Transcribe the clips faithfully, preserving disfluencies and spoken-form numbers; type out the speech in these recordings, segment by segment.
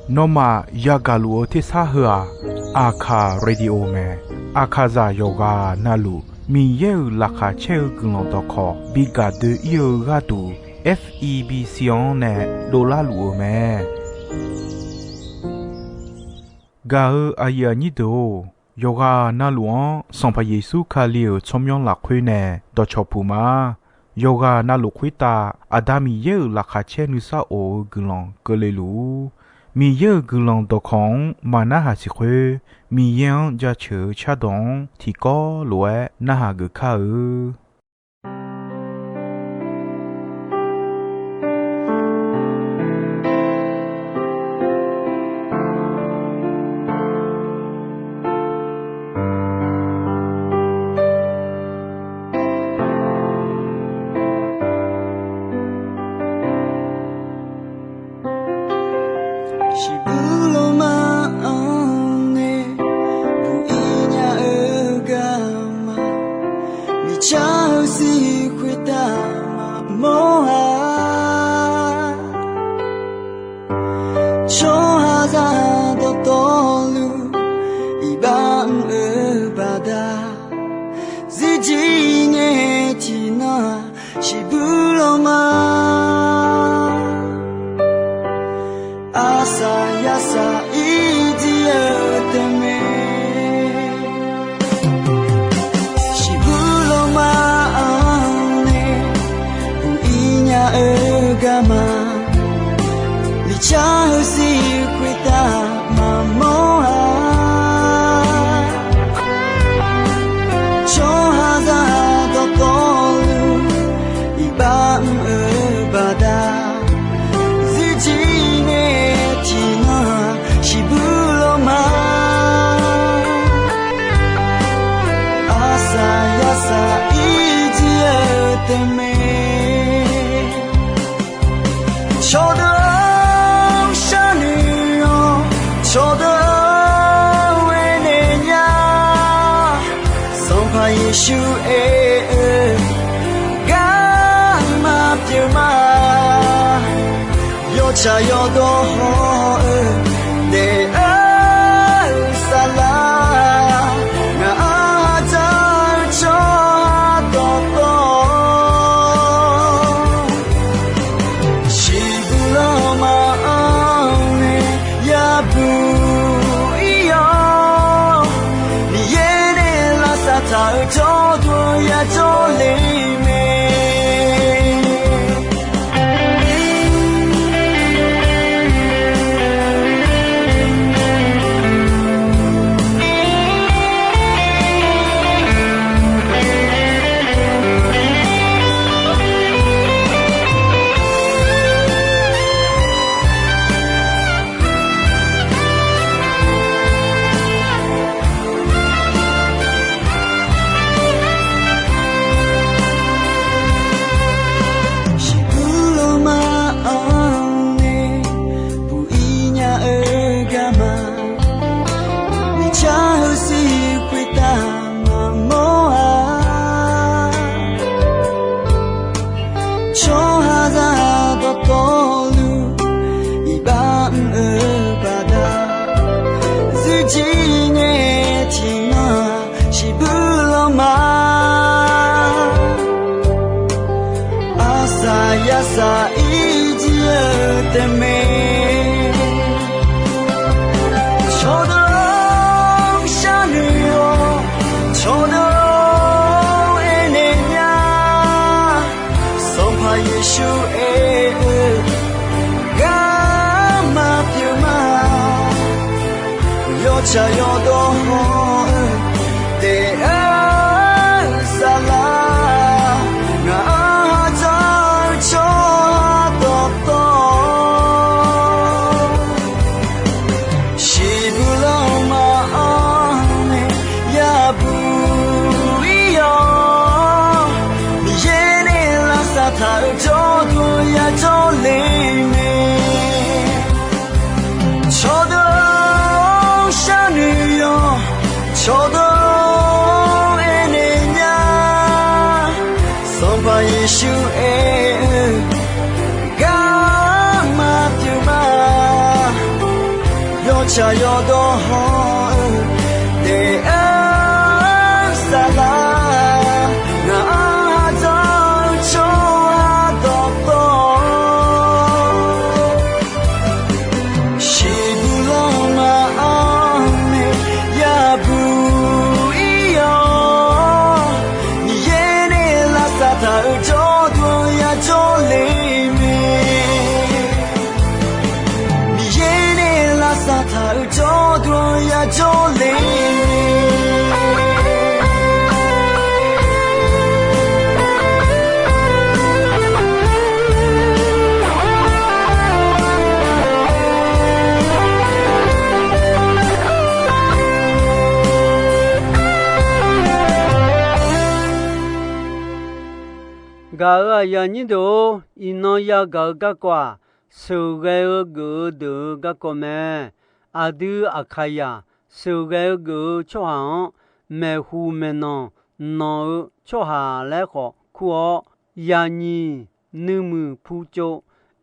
Nawmaf yagaq luf-eu tersar heu-aq, Aqkaq Radio mae. Aqkaqzaq yawqghaq navluf Miqyaer-euq laqkhaq caer-eu guiqlanq dawqkawq bi gaq doe-ir-eu gharduq, F E B C-anr nae dovlar luf-eu mae. Gaq-eu aqyuif aqnyir deuq-or, yawqghaq navluf-anr Sanqpaq Yeqsur Kali-euq tsawrmyanr lafkhoer nae dawqcawq puq ma. Yawqghaq navluf khoertav Aqda Miqyaer-euq laqkhaq caer nuisar of-eu guiqlanq keuvle luf-ur. Miqyaer-euq guiqlanq dawqkawq-anr maq narhaq siq khoer, Miqyaer-anr jaceuq-eu cardawq-anr tiqkawv lof-aer narhaq geuf kar-eu. Shiqbuq lawma-anr nae buq-ir nya-eu garma, miqcar-eu sir khoertav maqmawr-a. Tsawrhaqzaq dawqtawvluf iqbax mr-eu baqda, zirjir ngae tiqnan-aq shiqbuq lawma. Arsaq yarsaq irjir-eu tae mae. Shiqbuq lawma-anr nae buq-ir nya-eu garma, miqcar-eu sir khoertav maqmawr-a. Tsawrhaqzaq dawqtawvluf iqbax mr-eu baqda, zirjir ngae tiqnan-aq shiqbuq lawma. Arsaq yarsaq irjir-eu tae mae. Cawqdeuq-anr sharnoeq-awr, cawqdeuq-anr aernaeq nya. Sanqpaq Yeqsur aer-eu garma pyeuf ma. Yawtsaq yawdawr haw-eu daef-eu saflar, ngaq-anr dzaq-eu tsawrhaq dawqtawv, shiqbuq lawma-anr nae yabuq ir-awr, Miqyaer nae lavsav taq-eu jawrduq yajawr le mae. Shiqbuq lawma-anr nae buq-ir nya-eu garma, miqcar-eu sir khoertav maqmawr-a. Tsawrhaqzaq dawqtawvluf iqbax mr-eu baqda, zirjir ngae tiqnan-aq shiqbuq lawma. Arsaq yarsaq irjir-eu tae mae. Cawqdeuq-anr sharnoeq-awr, cawqdeuq-anr aernaeq nya. Sanqpaq Yeqsur aer-eu garma pyeuf ma. Yawtsaq yawdawr haw-eu daef-eu saflar, ngaq-anr dzaq-eu tsawrhaq dawqtawv, shiqbuq lawma-anr nae yabuq ir-awr, Miqyaer nae lavsav taq-eu jawrduq yajawr le mae. Cawqdeuq-anr sharnoeq-awr, Tsaq yawdawr hawr-eu daef-aer saflar, ngaq-anr ardawr-eu tsawrhaq dawqtawv, shiqbuq lanma-anr nae yabuq ir-awr, Miqyaer nae lavsav taq-euq jawrduq-anr yajawr le mae. Miqyaer nae lavsav taq-euq jawrduq-anr yajawr le. Gaq-euq aqyuif aqnyir deuq-or, iqnan yagaq-eu garkawv-aq, sheuqghae-eu geuf-eu deuq-euq garkawv mae. Aqdui Aqkaqyaq sheuqghae-eu geuf-eu tsawrhaq-anr, maeqhu maeqnan nanq-eu tsawrhaq laer khawf kur-awr, yaqnyiq nuimuiq pucov,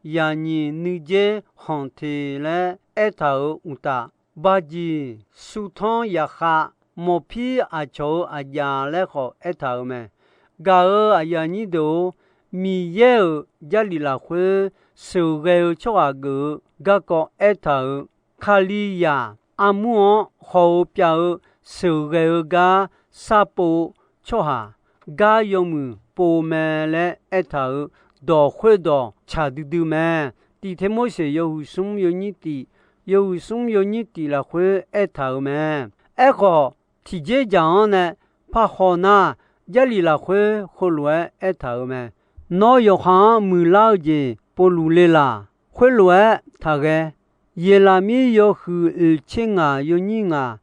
yaqnyiq nuidzer khanq teq laer aertaq-euq uqtaf, bajiq surtanr yaqkhav, mawqpir aqcawq-euq aqjaf laer khawf aertaq-euq mae. Gaq-euq aqyuif aqnyir deuq-or, Miqyaer-euq Jarlif lafkhoer sheuqghae-eu tsawrhaq geuf-eu garkawv aertaq-euq, Kalizaq armur-anr haw-eu pyav-eu sheuqghae-eu gar sharpov-eu tsawrhaq, gar yawmuiq pov mae laer aertaq-euq dawq khoerdawq tsaq duidui mae. Tiq Tirmorseq yawhuiq smr yawnyir tiq, yawhuiq smr yawnyir tiq lafkhoer aertaq-euq mae. Aerkhawf, tiqjeq dzaq-anr nae parhaw nar, Jarlif lafkhoer heulof-aer aertaq-euq mae. Nawr yawqha-anr muiqlar-eu jeq povluf le laq. Khoerlof-aer taqghae. Yeqlaqmir yawhuiq oeq tser ngaq yawnyir ngaq,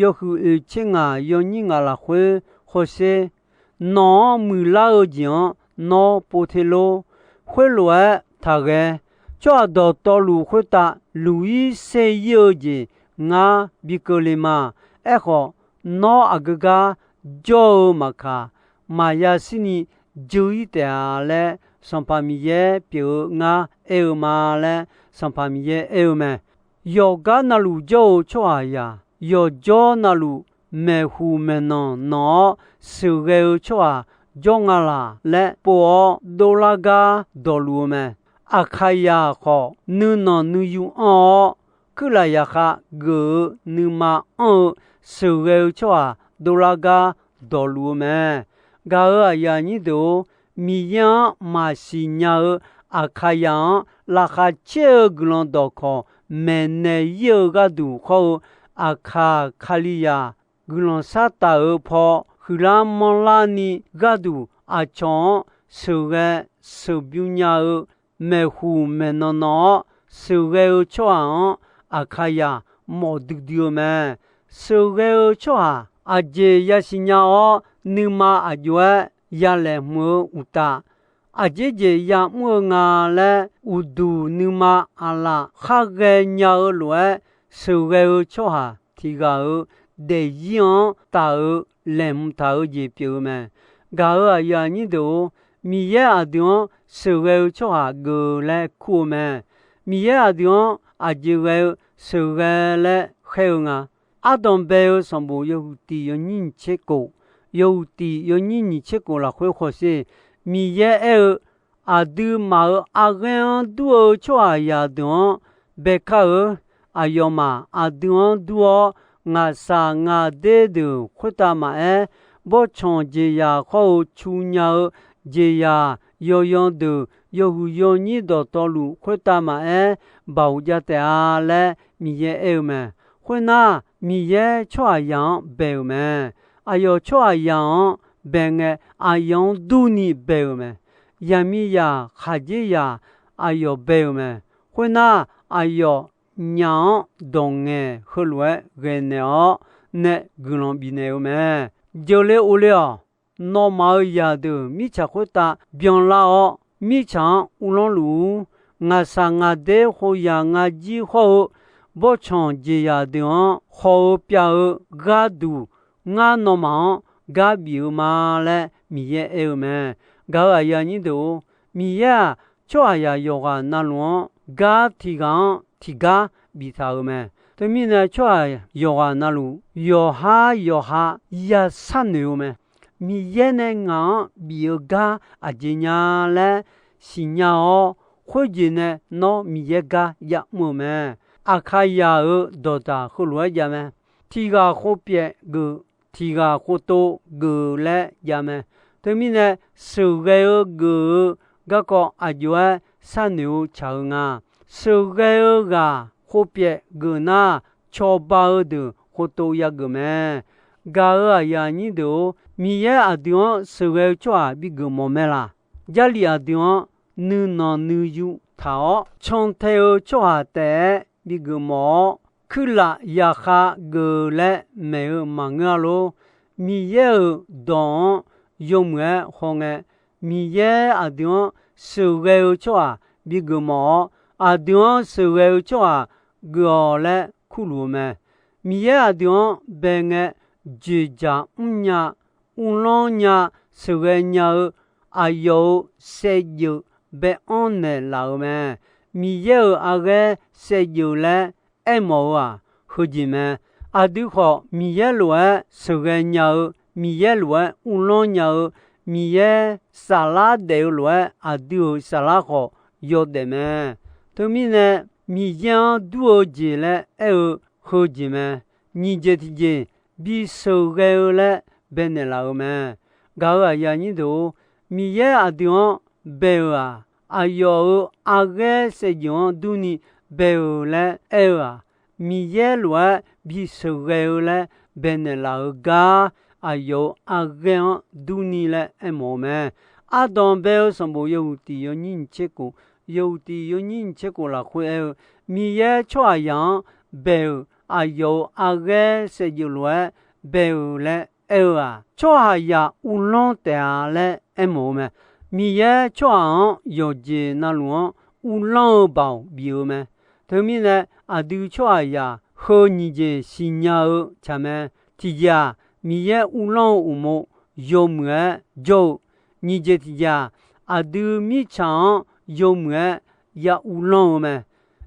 yawhuiq oeq tser ngaq yawnyir ngaq lafkhoer hawsher. Nawq-anr muiqlar-eu jeq-anr nawr pov te lor. Khoerlof-aer taqghae. Tsawrhaq dawqtawvluf khoertav luq-ir ser-ir-eu jeq ngar bi keuvle ma. Aerkhawf, nawr aqgeu gar jawr-eu maqkaq, maqya shirni dzeur-ir taef-a laer, Sanqpaq Miqyaer pyeuf-eu ngar aer-eu ma laer, Sanqpaq Miqyaer aer-eu mae. Yawqgar navluf jawr-eu tsawrhaqzaq, yawqjawr navluf maeqhu maeqnan nanq-awr sheuqghae-eu tsawrhaq jawr nga laq laer pov-awr dovlar gar dawqluf-eu mae. Aqkaqyaq khawf, nuinanq nuiyu anr-awr, kuirlaf yaqkhav geuf-eu nuima anr-eu sheuqghae-eu tsawrhaq dovlar gar dawqluf-eu mae. Gaq-euq aqyuif aqnyir deuq-or, Miqyaer-anr maqsiq nya-eu Aqkaqyaq-anr laqkhaq caer-eu guiqlanq dawqkawq maeqnaeq ir-eu gharduq khawr-eu, Aqkaq Kalizaq guiqlanq shartaf-euq paw huiqlar manrlarni gharduq aqcawq-anr sheuqghae sheuqbymr nya-eu maeqhu maeqnan nan-awr sheuqghae-eu tsawrhaq-anr Aqkaqyaq mawf duidui-eu mae. Sheuqghae-eu tsawrhaq aqjeq yasiq nya-awr, nuima aqjox-aer yalaeq hmq-eu uqtaf, aqjeq jeq yamr-eu nga laer uqduq nuima aqlaf khar ghaenya-eu lof-aer, sheuqghae-eu tsawrhaq tiq ghaq-euq daefzir-anr taf-eu laeqhmq taq-eu jeq pyeuf-eu mae. Gaq-euq aqyuif aqnyir deuq-or, Miqyaer aqdui-anr sheuqghae-eu tsawrhaq geuf laer kur-eu mae. Miqyaer aqdui-anr aqjeq ghae-eu sheuqghae laer khaer-eu nga. Ardanq bae-eu sanqbof yawhuiq tiq yawnyir nyiq tser kof, yawhuiq tiq yawnyir nyiq tser kof lafkhoer hawsher. Miqyaer aer-eu, aqduimaf-euq arghaer-anr dur-eu tsawrhaqzaq deuq-anr baekar-eu. Aqyawfmaf aqdui-anr dur-awr, ngaqshaq ngaqder deuq khoertav maqaer, bawrtsanq jeqzaq khawr-eu cu nya-eu jeqzaq yawyan deuq yawhuiq yawnyir dawqtawvluf khoertav maqaer, baoq jav taef-a laer Miqyaer aer-eu mae. Khoernar, Miqyaer tsawrhaqzaq-anr bae-euq mae. Aqyawf tsawrhaqzaq-anr bae ngae, aqyawf-anr durni bae-euq mae. Yaqmiqzaq khaqdzerzaq aqyawf bae-euq mae. Khoernar, aqyawf nyaf-anr dawq ngaeq heulof-aer ghae naeq-awr nae guiqlanq bifnaeq-eu mae. Jeuqle ovle-awq. Nawmaf-euq zaqdeuq mirtsaq khoertav byanlar-awr, mirtsaq-anr uvlanr luf-ur. Ngaqshaq ngaqder khof yaq ngar jir hawr-eu bawrtsanq jeqzaq deuq-anr khawq-eu pyav-eu gharduq, ngar nawmaf-anr gar bif-eu ma laer Miqyaer aer-eu mae. Gaq-euq aqyuif aqnyir deuq-or, Miqyaer-aq, tsawrhaqzaq yawqghaq navluf-anr gar tiq ghaq-anr tiqgar biftaq-euq mae. Teumirnae tsawrhaq yawqghaq navluf yawqhar yawqha ya sharnoeq-eu mae. Miqyaer nae ngaq-anr bif-eu gar aqjeq nya laer siqnya-awr, khoerjeq nae nawr Miqyaer gar yamr-euq mae. Aqkaqzaq-euq dawqdaq heulof-aer jav mae. Tiq ghaq khov pyaeq geuf, tiq ghaq khov tov geuf laer jav mae. Teumirnae sheuqghae-eu geuf-eu garkawv aqjox-aer sharnoeq-eu tsaq-eu nga. Sheuqghae-eu ghaq khov pyaeq geuf nar, cawba-eu deuq khov tov yageuf mae. Gaq-euq aqyuif aqnyir deuq-or, Miqyaer aqdui-anr sheuqghae-eu tsawrhaq bigeuf mawf mae laq? Jarlif aqdui-anr nuinanq nuiyu taq-awr cantae-eu tsawrhaq taef-aer bigeuf mawf-awr, kuirlaf yaqkhav geuf laer maeq-eu maqngeur-a lor. Miqyaer-euq dawq-anr yawmuiq-aer hawngae, Miqyaer aqdui-anr sheuqghae-eu tsawrhaq bigeuf mawf-awr, aqdui-anr sheuqghae-eu tsawrhaq geuf-awq laer kurluf-eu mae. Miqyaer aqdui-anr bae ngae, dzoeqdzaq mrnya, uvlanr nya, sheuqghae nya-eu aqyawf-euq saevdzeuf bae-anr naeqlaf-euq mae. Miqyaer-euq arghaer saevdzeuf laer aermawf-eu-aq, heujeq mae. Aqdui khawf, Miqyaer lof-aer sheuqghae nya-eu, Miqyaer lof-aer uvlanr nya-eu, Miqyaer saflar daef-eu lof-aer aqdui-euq saflar khawf yawdaef mae. Teumirnae, Miqyaer-anr dur-eu jeq laer aer-eu heujeq mae. Nyiq jeq tiqjeq, bi sheuqghae-eu laer baenaeq laf-euq mae. Gaq-euq aqyuif aqnyir deuq-or, Miqyaer aqdui-anr bae-euq-aq, aqyawf-euq arghaer saevdzeuf-anr durni bae-euq laer aer-eu-aq, Miqyaer lof-aer bi sheuqghae-eu laer baenaeq laf-euq gar, aqyawf-euq arghaer-anr durni laer aermawf-eu mae. Ardanq bae-eu sanqbof yawhuiq tiq yawnyir nyiq tser khof, yawhuiq tiq yawnyir nyiq tser khof lafkhoer aer-eu, Miqyaer tsawrhaqzaq-anr bae-euq aqyawf-euq arghaer saevdzeuf lof-aer bae-euq laer aer-eu-aq, tsawrhaqzaq uvlanr taef-a laer aermawf-eu mae. Miqyaer tsawrhaq-anr yawqjeq navluf-anr uvlanr-eu baoq bif-eu mae. Teumirnae, aqdui tsawrhaqzaq heu nyiq jeq siqnya-eu tsaq mae. Tiqjeq-aq, Miqyaer uvlanr-eu uqmov yawmuiq-aer jawr-eu. Nyiq jeq tiqjeq-aq, aqdui mirtsaq-anr yawmuiq-aer ya uvlanr-eu mae.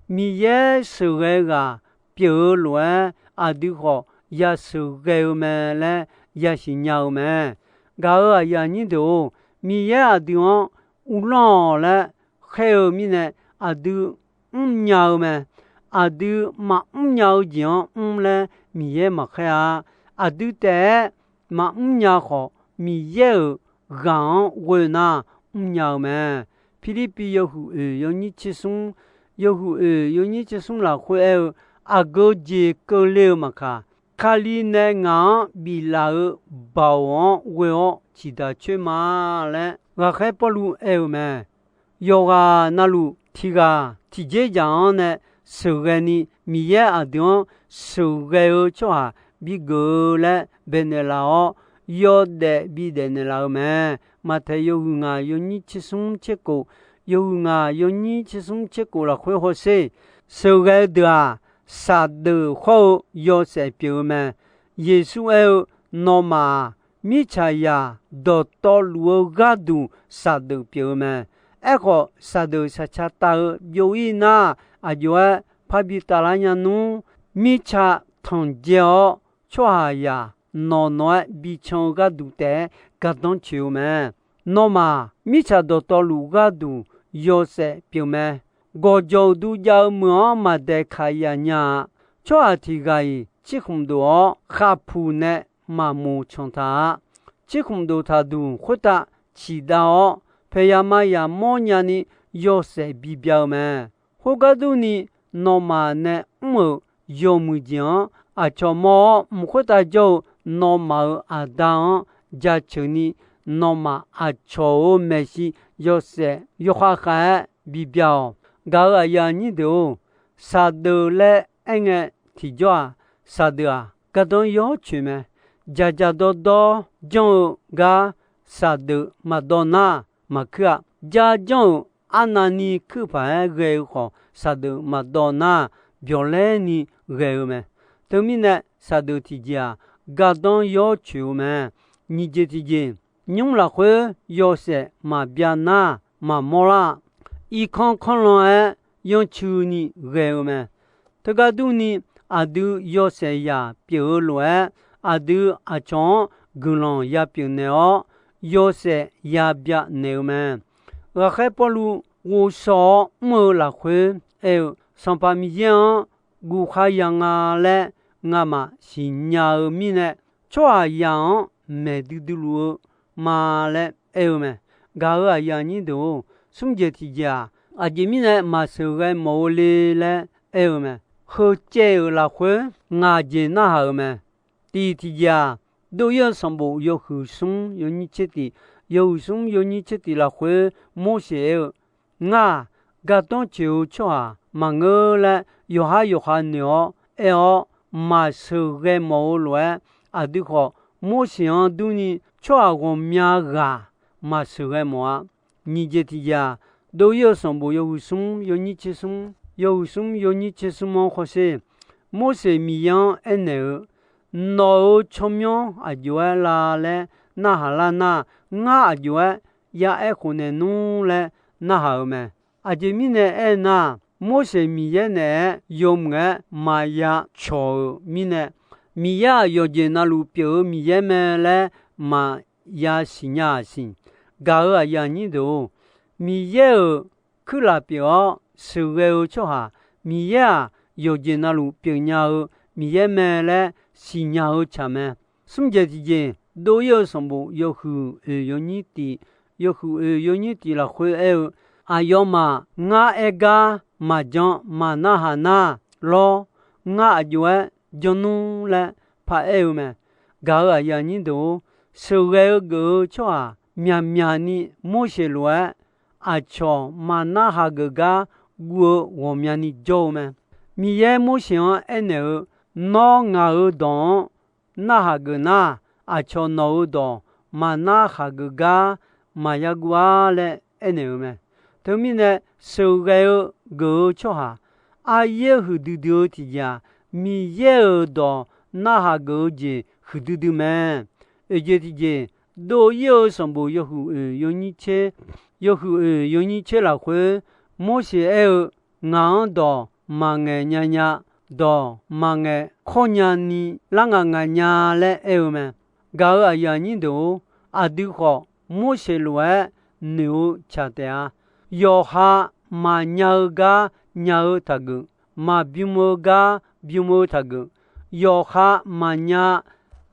Miqyaer sheuqghae ghaq pyeuf-eu lof-aer, aqdui khawf ya sheuqghae-eu mae laer yasiq nya-eu mae. Gaq-euq aqyuif aqnyir deuq-or, Miqyaer aqdui-anr uvlanr-awq laer khaer-eu mirnae, aqdui mrnya-eu mae. Aqdui maqmr nya-eu jeq-anr mr laer Miqyaer maqkhaer-a. Aqdui taef-aer maqmr nya khawf, Miqyaer-euq ghaq-anr ghoe nar mrnya-eu mae. Pirlirpiv yawhuiq oeq yawnyir tser smr, yawhuiq oeq yawnyir tser smr lafkhoer aer-eu, aqgeu jeq keuvle-eu maqkaq, Kali nae ngaq-anr biflaf-eu baoq-anr ghoe-awr ciqdaq coer ma laer ghaqkhaer Pawrluv aer-eu mae. Yawqghaq navluf tiq ghaq tiqjeq dzaq-anr nae sheuqghae ni, Miqyaer aqdui-anr sheuqghae-eu tsawrhaq bigeuf-eu laer baenaeq laf-awr, yawdaef bidaef naeqlaf-eu mae. Maqtaeq yawhuiq ngaq yawnyir tser smr tser kof, yawhuiq ngaq yawnyir tser smr tser kof lafkhoer hawsher. Sheuqghae-eu deuq-aq, saqdeuf hawr-eu yawshaef pyeuf-eu mae. Yeqsur aer-eu, Nawmaf-aq, mirtsaqzaq dawqtawvluf-eu gharduq saqdeuf pyeuf-eu mae. Aerkhawf, saqdeuf shaqca tav-eu byov-ir nar, aqjox-aer parbi tavlar nya nmr. Mirtsa tanqdzae-awr, tsawrhaqzaq nawq nawq-aer bican-eu gharduq taef-aer gardanr coeq-eu mae. Nawmaf, mirtsaq dawqtawvluf gharduq yawshaef pyeuf mae. Gawqjawq uqdu jav-eu meuq-anr maqdaeq kaq yaf nya-a. Tsawrhaq tiq ghaq-iq tsirkhmq dof-awr, khaqpuq nae maqmoq canq taq-a. Tsirkhmq dof taqduq khoertav ciqdav-awr, paeqyaq mayaq mawrnya ni yawshaef bibya-eu mae. Khoergar durni, nawmaf nae mr-euq yawmuiq jeq-anr aqcawq mawr-awr, mq khoertav jawr-eu nawmaf-euq Aqda-anr jaceuq ni, nawmaf aqcawq-euq maeqshi yawshaef yawkhav khav-aer bibya-awq. Gaq-euq aqyuif aqnyir deuq-or, saqdeuf laer aerngae tiqjawr-aq, saqdeuf-aq gardanr yawr coeq mae. Dzaqdzaq dawrdawr janr-eu gar saqdeuf maqdawv nar maqkuir-a. Jar janr-euq arnavni kuirpaq-aer ghae-eu khawf, saqdeuf maqdawv nar byawqlaer ni ghae-eu mae. Teumirnae, saqdeuf tiqjeq-aq, gardanr yawr coeq-eu mae. Nyiq jeq tiqjeq, nymr lafkhoer yawshaef maqbya nar maqmawr lar. Irkanr kanrlan-aer yancuini ghae-eu mae. Teugar durni, aqdui yawshaef zaq pyeuf-eu lof-aer, aqdui aqcawq-anr guiqlanq ya pyeuf naeq-awr, yawshaef ya byanaeq-eu mae. Ghaqkhaer Pawrluv ghovshaw-awr mr-eu lafkhoer aer-eu, Sanqpaq Miqyaer-anr guvkhar ya nga laer ngamaf siqnya-eu mirnae, tsawrhaqzaq-anr maeq duidui luf-eu ma laer aer-eu mae. Gaq-euq aqyuif aqnyir deuq-or, smr jeq tiqjeq-aq, aqjeq mirnae maqsheuqghae mawf-eu le laer aer-eu mae. Heu caev-euq lafkhoer ngaq jeq narhaq-euq mae. Tiq tiqjeq-aq, dov-ir-eu sanqbof yawhuiq smr yawnyir tser tiq, yawhuiq smr yawnyir tser tiq lafkhoer Morseq aer-eu, Ngar-aq, gardanr tsoeq-eu tsawrhaq maqngeur laer yawqhar yawqha noeq-awr aer-awr, maqsheuqghae mawf-eu lof-aer, aqdui khawf Morseq-anr durni tsawrhaq ghawqmya ghaq maqsheuqghae mawf-a. Nyiq jeq tiqjeq-aq, dov-ir-eu sanqbof yawhuiq smr yawnyir tser smr, yawhuiq smr yawnyir tser smr-anr hawsher, Morseq Miqyaer-anr aernaeq-eu, Nawq-euq tsawrmyanr aqjox-aer la laer narhaq lar nar, ngar aqjox-aer ya aer khofnaeq nmr laer narhaq-euq mae. Aqjeq mirnae aernar, Morseq Miqyaer naeq-aer yawmuiq-aer maqya cawq-euq mirnae, Miqyaer-aq yawqjeq navluf pyeuf-eu Miqyaer mae laer maqya siqnya-aq siq. Gaq-euq aqyuif aqnyir deuq-or, Miqyaer-euq kuirlaf pyeuf-awr sheuqghae-eu tsawrhaq, Miqyaer-aq yawqjeq navluf pyeufnya-eu Miqyaer mae laer siqnya-eu tsaq mae. Smr jeq tiqjeq, dov-ir-eu sanqbof yawhuiq oeq yawnyir tiq, yawhuiq oeq yawnyir tiq lafkhoer aer-eu, Aqyawfmaf ngar aer gar maqjan maqnarhaq nar lawr, ngar aqjox-aer janr nmr laer paraer-eu mae. Gaq-euq aqyuif aqnyir deuq-or, sheuqghae-eu geuf-eu tsawrhaq myaqmyaq ni Morseq lof-aer aqcawq maqnarhaq geuf gar guv-eu ghawqmyani jawr-eu mae. Miqyaer Morseq-anr aernaeq-eu, Nawr ngaq-euq dawq-anr narhaq geuf nar, aqcawq nawq-euq dawq maqnarhaq geuf gar maqya guv-ar laer aernaeq-eu mae. Teumirnae, sheuqghae-eu geuf-eu tsawrhaq aryaer huiqdui dui-eu tiqjeq-aq, Miqyaer-euq dawq narhaq geuf-eu jeq huiqdui dui mae. Oeq jeq tiqjeq, dov-ir-eu sanqbof yawhuiq oeq yawnyir tser, yawhuiq oeq yawnyir tser lafkhoer Morseq aer-eu, Ngaq-anr dawq maqngaeq nya nya, dawq maqngaeq kawr nya ni lar ngaq ngaq nya laer aer-eu mae. Gaq-euq aqyuif aqnyir deuq-or, aqdui khawf Morseq lof-aer noeq-eu tsaq taef-a. Yawqha maqnya-eu gar nya-eu taqgeuf, maqbym-eu gar bym-eu taqgeuf, yawqha maqnya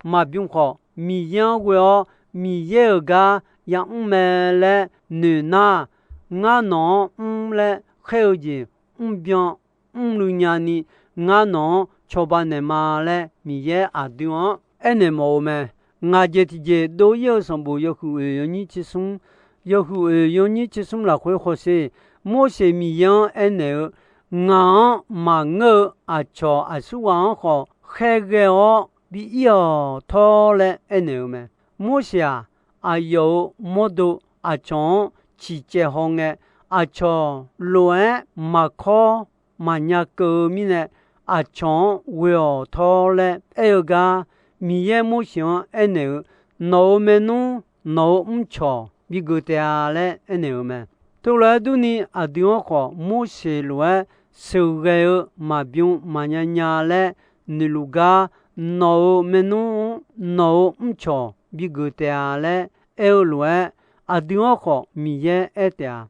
maqbym khawf, Miqyaer-anr ghoe-awr Miqyaer-euq gar yamr mae laer noeq nar, ngar nawq-anr mr laer khaer-eu jeq mrbyan mrluiv nyani, ngar nawq-anr cawba naeqma laer Miqyaer aqdui-anr aernaeq mawf-eu mae. Ngaq jeq tiqjeq dov-ir-eu sanqbof yawhuiq oeq yawnyir tser smr, yawhuiq oeq yawnyir tser smr lafkhoer hawsher, Morseq Miqyaer-anr aernaeq-eu, Ngaq-anr maqngeur-eu aqcawq aqsurghaq-anr khawf khaerghae-awr bi ir-awq tawr laer aernaeq-eu mae. Morseq-aq, aqyawf-euq mawrdo aqcawq-anr ciqcaev hawngae, aqcawq lof-aer maqkawr maqnya keuv-eu mirnae, aqcawq-anr ghoe-awq tawr laer aer-eu gar, Miqyaer Morseq-anr aernaeq-eu, Nawq-euq maernmr, nawq-euq mrcawq bigeuf taef-a laer aernaeq-eu mae. Teulof-aer durni, aqdui-anr khawf Morseq lof-aer sheuqghae-eu maqbym maqnya nya laer noeqluf gar, nawq-euq maernmr-anr nawq-euq mrcawq bigeuf taef-a laer aer-eu lof-aer, aqdui-anr khawf Miqyaer aer taef-a.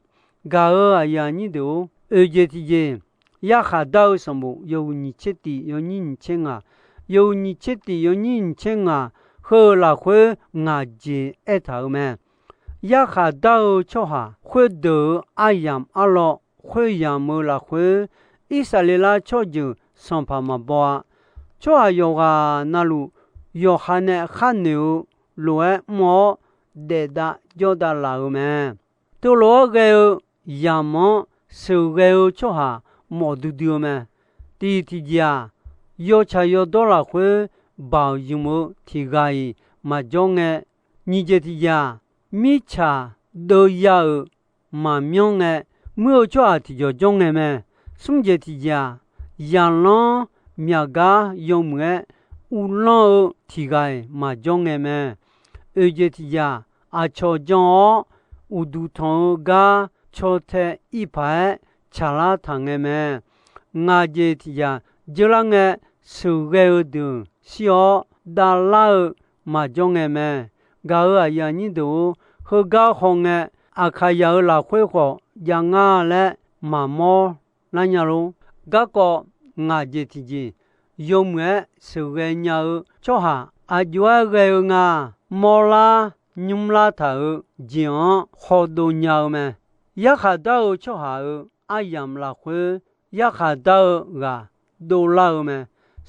Gaq-euq aqyuif aqnyir deuq-or, oeq jeq tiqjeq, yarkhaq dar-eu sanqbof yawhuiq nyiq tser tiq yawnyir nyiq tser ngaq, yawhuiq nyiq tser tiq yawnyir nyiq tser ngaq, heu-euq lafkhoer ngaq jeq aertaq-euq mae. Yarkhaq dar-eu tsawrhaq khoerdeuq-euq aryamq arlawr khoeryamq-eu lafkhoer, Irsaqleqlav tsawrjeuq sanqpaq maqbaw-a. Tsawrhaq yawqghaq navluf yawqha nae kharnoeq-eu lof-aer mr-awr, daef dav jawr dav laf-euq mae. Teulof-aer ghae-eu yamq-anr sheuqghae-eu tsawrhaq mawf duidui-eu mae. Tiq tiqjeq-aq, yawtsaq yawdawr lafkhoer baoq ymq-eu tiq ghaq-iq maqjawr ngae, nyiq jeq tiqjeq-aq, mirtsaq deuv ya-euq maqmyanr ngae, muir-eu tsawrhaq tiqjawq jawr ngae mae. Smr jeq tiqjeq-aq, zaqlanr myaq gar yawmuiq-aer uvlanr-eu tiq ghaq-iq maqjawr ngae mae. Oeq jeq tiqjeq-aq, aqcawq jan-awr uqduq tanq-eu gar caw tae ir paq-aer tsaqlar taq ngae mae. Ngaq jeq tiqjeq-aq, dzeurlar ngae sheuqghae-eu deuq shir-awr davlar-eu maqjawr ngae mae. Gaq-euq aqyuif aqnyir deuq-or, heugar hawngae, Aqkaqyaq-euq lafkhoer khawf jav ngar laer maqmawr lar nya lor. Garkawv ngaq jeq tiqjeq yawmuiq-aer sheuqghae nya-eu tsawrhaq aqjox-aer ghae-eu nga. Mawrlar nymrlar taq-euq jeq-anr khawdov nya-eu mae. Yarkhaq dar-eu tsawrhaq-euq aryamq lafkhoer yarkhaq dar-eu ghaq dovlar-eu mae.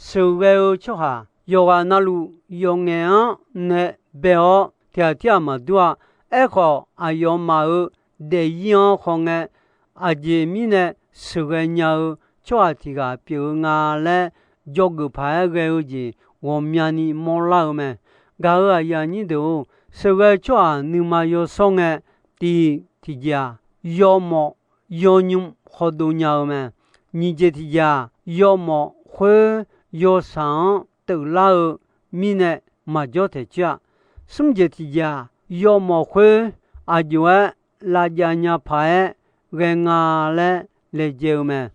Sheuqghae-eu tsawrhaq yawqghaq na luf yawqngaef-anr nae bae-awr tiqghaq tirghaq maqdur-a. Aerkhawf, aqyawfmaf-euq daefzir-anr khawngae, aqjeq mirnae sheuqghae nya-eu tsawrhaq tiq ghaq pyeuf-eu nga laer, dzawgeuf paq-aer ghae-eu jeq ghawqmyani mawrlar-eu mae. Gaq-euq aqyuif aqnyir deuq-or, sheuqghae-eu tsawrhaq nuima yawshawr ngae, tiq tiqjeq-aq, yawmawf yawnymr khawdov nya-eu mae. Nyiq jeq tiqjeq-aq, yawmawf khoer yawshaq-anr teuflar-eu mirnae maqjawr taeq coer-a. Smr jeq tiqjeq-aq, yawmawf khoer aqjox-aer lavjav nya paq-aer ghae nga laer laejae-eu mae.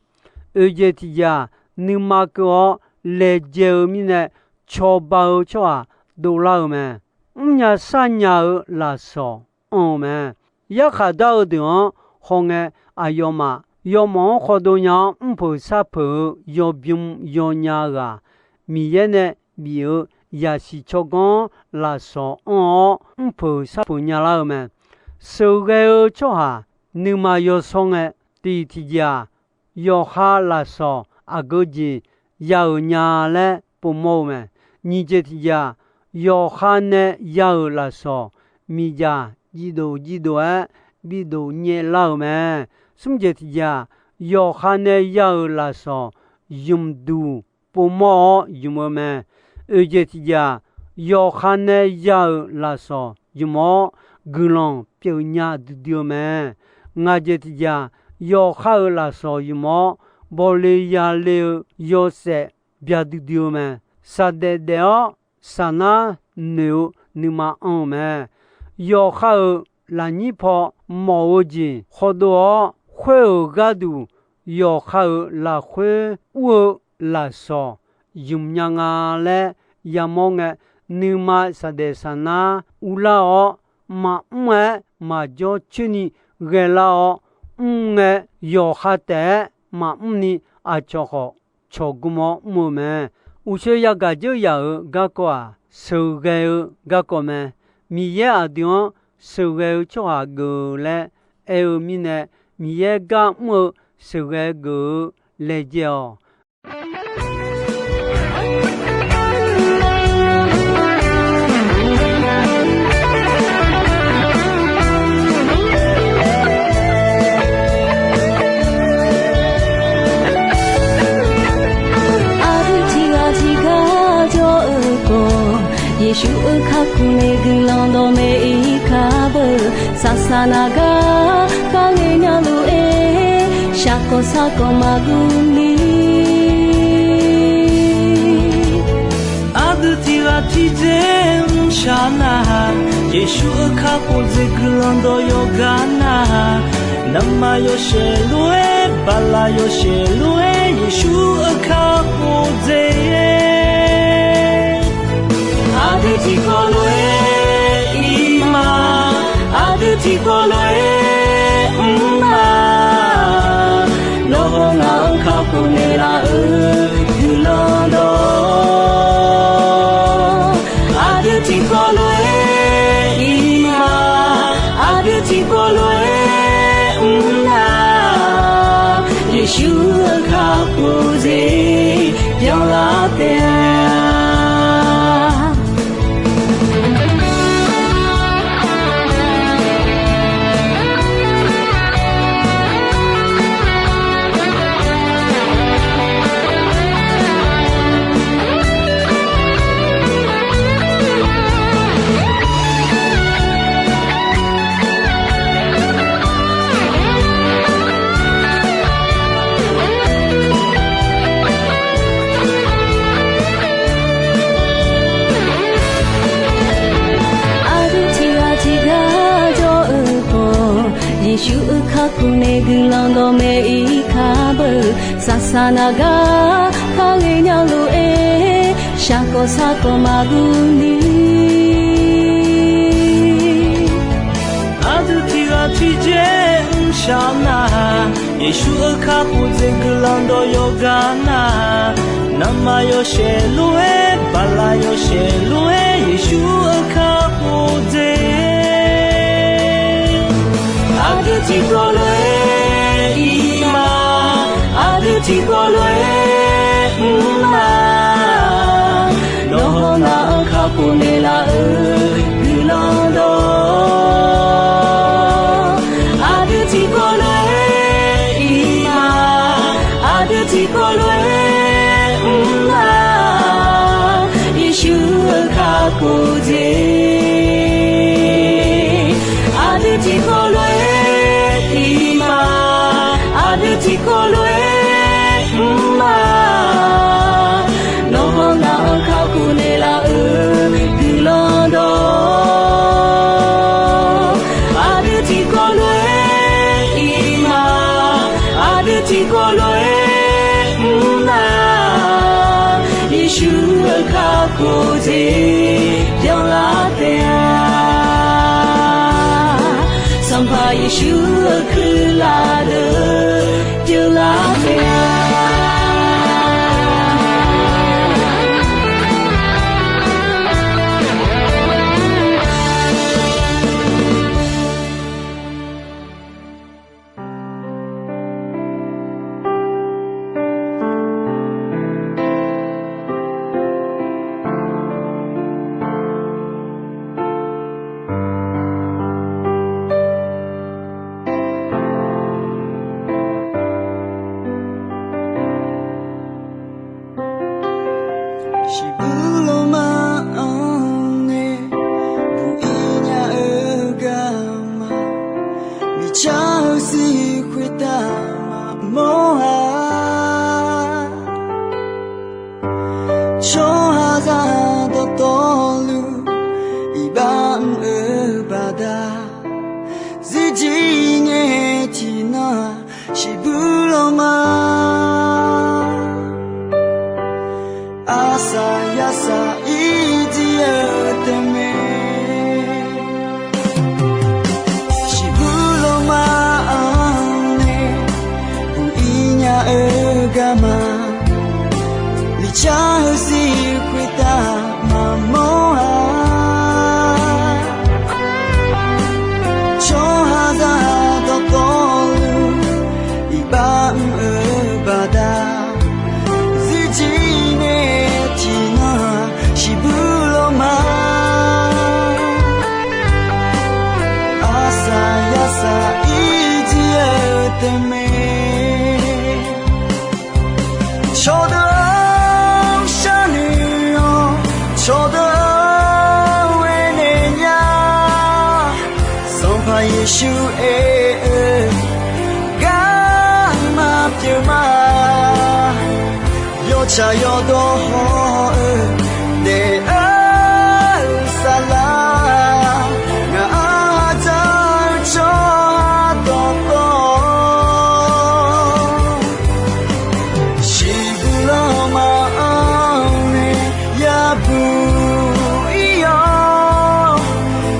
Oeq jeq tiqjeq-aq, nuima keuv-awr laejae-eu mirnae cawba-eu tsawrhaq dovlar-eu mae. Mrnya sharnya-eu lafsawq anr-eu mae. Yarkhaq dar-eu deuq-anr hawngae, aqyawfmaf yawmawf-anr khawdov nya-awr mrpeuq sharpeuq-eu yawbym yawnya ghaq Miqyaer nae bif-eu zaqsiq tsawrganr-anr lafsawq anr-awr mrpeuq sharpeuq nyalar-eu mae. Sheuqghae-eu tsawrhaq nuima yawshawr ngae, tiq tiqjeq-aq, yawqha lafsawq aqgeu jeq ya-euq nya laer povmawr-eu mae. Nyiq jeq tiqjeq-aq, yawqha nae ya-euq lafsawq miqdzaq jivdof jivdof-aer bidov nyaevlar-euq mae. Smr jeq tiqjeq-aq, yawqha nae ya-euq lafsawq ymqduq povmawr-awr ymq-eu mae. Oeq jeq tiqjeq-aq, yawqha nae ya-euq lafsawq ymq-awr, guiqlanq pyeufnya duidui-eu mae. Ngaq jeq tiqjeq-aq, yawqha-euq lafsawq ymq-awr, bawle yale-eu yawshaef bya duidui-eu mae. Saqdaef daef-awr saqnar noeq-eu nuima anr-eu mae. Yawqha-euq lafnyir paw mawf-eu jeq khawdov-awr khoer-euq gharduq, yawqha-euq lafkhoer ur-eu lafsawq ymq nya nga laer yamawr ngae, nuima saqdaef saqnar urlar-awr, maqmr-aer maqjawr coerni ghaelar-awr, mr ngae yawqha taef-aer maqmr ni aqcawq khawf cawqgm-awr mr-eu mae. Uqshoe yagaq dzeur yaq-euq garkawv-aq, sheuqghae-eu garkawv mae. Miqyaer aqdui-anr sheuqghae-eu tsawrhaq geuf laer aer-eu mirnae, Miqyaer gar mr-eu sheuqghae geuf-eu laejae-awq. Aqdui tiqghaq tiqghaq jawr-eu khawf, Yeqsur-euq kakhof nae guiqlanq dawqmaeq-ir kar beu. Saqsaq naq gar kar ngae nya lof-aer, shaqkawq saqkawq maqguv ni. Aqdui tiqghaq tiqdzer mrshaq nar-aq, Yeqsur-euq kakhof dzaeq guiqlanq dawq yawqgar nar-aq, navmaqtser yawshaef lof-aer, bala yawshaef lof-aer, Yeqsur-euq kakhof dzaeq-aer. Aqdui tiqkawv lof-aer ir ma, aqdui tiqkawv lof-aer mr ma. Nawr-aq ngaq-euq kakhof naeqlaf-euq guiqlanq dawq, aqdui tiqkawv lof-aer ir ma, aqdui tiqkawv lof-aer mr na. Yeqsur-euq kakhof dzaeq byanlar taef-a. Aqdui tiqghaq tiqghaq jawr-eu khawf, Yeqsur-euq kakhof nae guiqlanq dawqmaeq-ir kar beu. Saqsaq naq gar kar ngae nya lof-aer, Shaqkawv sarkawv maqguv ni, aqdui tiq ghaq tiq dzer mrshaq nar, Yeqsur-euq kakhof dzaeq guiqlanq dawq yawqgar nar, navmaqyawshaef lof-aer, baqlaq yawshaef lof-aer, Yeqsur-euq kakhof dzaeq. Aqdui tiqkawv lof-aer ir ma, aqdui tiqkawv lof-aer mr ma. Nawr hawnar-anr kakhof naeqlaf-euq guiqlanq dawq, aqdui tiqkawv lof-aer ir ma, aqdui tiqkawv lof-aer mr ma. Yeqsur-euq kakhof dzaeq. Aqdui tiqkawv lof-aer ir ma, aqdui tiqkawv lof-aer mr ma. Nawr hawnar-anr kakhof naeqlaf-euq guiqlanq dawq, aqdui tiqkawv lof-aer ir ma, aqdui tiqkawv lof-aer mr ma. Yeqsur-euq kakhof dzaeq byanlar taef-a. Sanqpaq Yeqsur-euq kuirlaf deuq pyeuflar taef-a. Shiqbuir lawma-anr nae buq-ir nya-eu garma, miqcar-eu zir khoertav maqmawr-a. Tsawrhaqzaq dawqtawvluf iqbax mr-eu baqda, zirjir ngae tiqnan-aq shiqbuir lawma, arsaq yarsaq ir jir-eu taef mae. Shiqbuir lawma-anr nae buq-ir nya-eu garma, miqcar-eu zir khoertav maqmawr-a. Tsawrhaqzaq dawqtawvluf iqbax mr-eu baqda, zirjir ngae tiqnan shiqbuir lawma, arsaq yarsaq ir jir-eu taef mae. Cawqdeuq-anr sharnoeq-awr, cawqdeuq-anr aernaeq nya. Sanqpaq Yeqsur aer-eu garma pyeuf ma. Yawtsaq yawdawr haw-eu daef-eu saflar, ngaq-anr dzaq-eu tsawrhaq dawqtawv, shiqbuir lawma-anr nae yabuq ir-awr,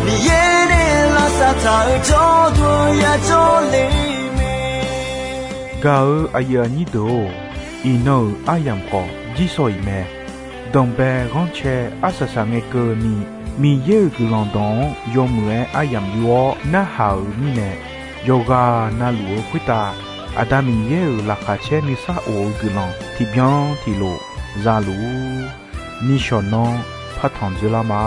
Miqyaer nae lavsav taq-eu jawrduq-anr yajawr le mae. Gaq-eu aqyuif aqnyir deuq-or, iqnan-euq aryamq khawf jirshaw-iq mae. Danqbae ghanrcae arsaq saq ngae keuvni, Miqyaer-euq guiqlanq dawq-anr yawmuiq-aer aryamq yur-awr narhaq-euq mirnae, yawqghaq navluf-eu khoertav Aqda Miqyaer-euq laqkhaq caer nuisar of-eu guiqlanq tiqbyan tiqlof za luf-ur. Nishawq nanr partanq dzoerlar ma.